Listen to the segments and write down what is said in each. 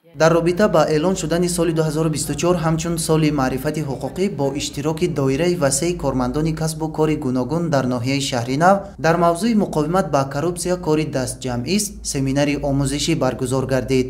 Дар робита ба эълон шудани соли 2024 ҳамчун соли маърифати ҳуқуқӣ бо иштироки доираи васеи кормандони касбу кори гуногун дар ноҳияи Шаҳринав дар мавзӯи муқовимат ба коррупсия кори дастҷамъист семинари омӯзишӣ баргузор гардид.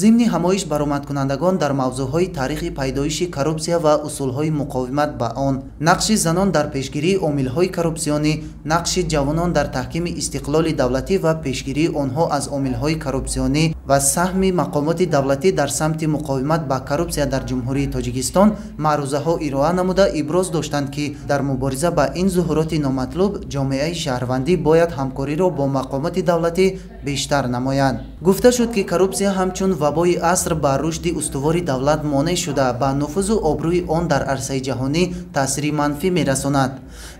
Зимни ҳамоиш баромадкунандагон дар мавзӯъҳои таърихи пайдоиши коррупсия ва усулҳои муқовимат ба он, нақши занон дар пешгирии омилҳои коррупсионӣ, нақши ҷавонон дар таҳкими истиқлоли давлатӣ ва пешгирии онҳо аз омилҳои коррупсионӣ ва саҳми мақомоти давлатӣ дар самти муқовимат ба коррупсия дар Ҷумҳурии Тоҷикистон маърузаҳо ироа намуда иброз доштанд, ки дар мубориза ба ин зуҳуроти номатлуб ҷомеаи шаҳрвандӣ бояд ҳамкориро бо мақомоти давлатӣ бештар намояд. Гуфта шуд, ки коррупсия ҳамчун вабои аср ба рушди устувори давлат монеъ шуда, ба нуфузу обрӯи он дар арсаи ҷаҳонӣ таъсири манфӣ мерасонад.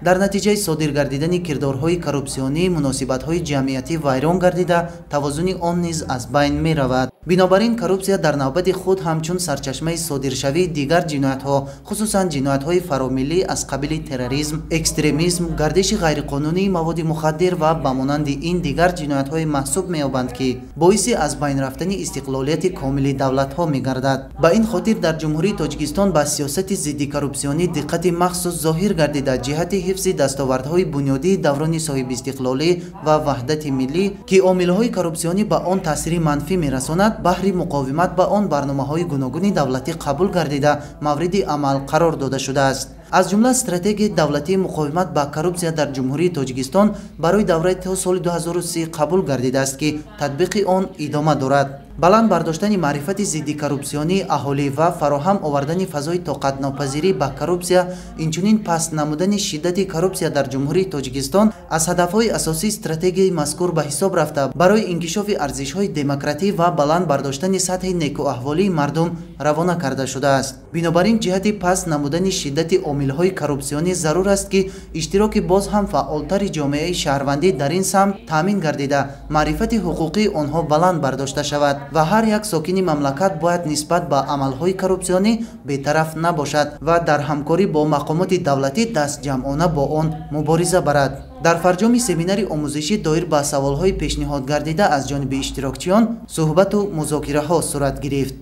Дар натиҷаи содир гардидани кирдорҳои коррупсионӣ муносибатҳои ҷамъиятӣ вайрон гардида, тавозуни он низ аз байн меравад. Бинобар ин коррупсия дар навбати худ ҳамчун сарчашмаи содиршавии дигар ҷиноятҳо, хусусан ҷиноятҳои фаромиллӣ аз қабили терроризм, экстремизм, гардиши ғайриқонунии маводи мухаддир ва ба монанди ин дигар ҷиноятҳое маҳсуб меёбанд, ки боиси аз байн рафтани истиқлолияти комили давлатҳо мегардад. Ба ин хотир дар Ҷумҳурии Тоҷикистон ба сиёсати зиддикоррупсионӣ диққати махсус зоҳир гардида, ҷиҳати ҳифзи дастовардҳои бунёдии даврони соҳибистиқлолӣ ва ваҳдати миллӣ, ки омилҳои коррупсионӣ ба он таъсири манфӣ мерасонад, баҳри муқовимат ба он барномаҳои гуногуни давлатӣ қабул гардида, мавриди амал қарор дода шудааст. Аз ҷумла стратегияи давлатии муқовимат ба коррупсия дар Ҷумҳурии Тоҷикистон барои давраи то соли 2030 қабул гардидааст, ки татбиқи он идома дорад. Баланд бардоштани маърифати зиддикоррупсионии аҳолӣ ва фароҳам овардани фазои тоқатнопазирӣ ба коррупсия, инчунин паст намудани шиддати коррупсия дар Ҷумҳурии Тоҷикистон аз ҳадафҳои асосии стратегияи мазкур ба ҳисоб рафта, барои инкишофи арзишҳои демократӣ ва баланд бардоштани сатҳи некуаҳволии мардум равона карда шудааст. Бинобар ин ҷиҳати паст намудани шиддати омилҳои коррупсионӣ зарур аст, ки иштироки боз ҳам фаъолтари ҷомеаи шаҳрвандӣ дар ин самт таъмин гардида, маърифати ҳуқуқии онҳо баланд бардошта шавад ва ҳар як сокини мамлакат бояд нисбат ба амалҳои коррупсионӣ бетараф набошад ва дар ҳамкорӣ бо мақомоти давлатӣ дастҷамъона бо он мубориза барад. Дар фарҷоми семинари омӯзишӣ доир ба саволҳои пешниҳодгардида аз ҷониби иштирокчиён суҳбату музокираҳо сурат гирифт.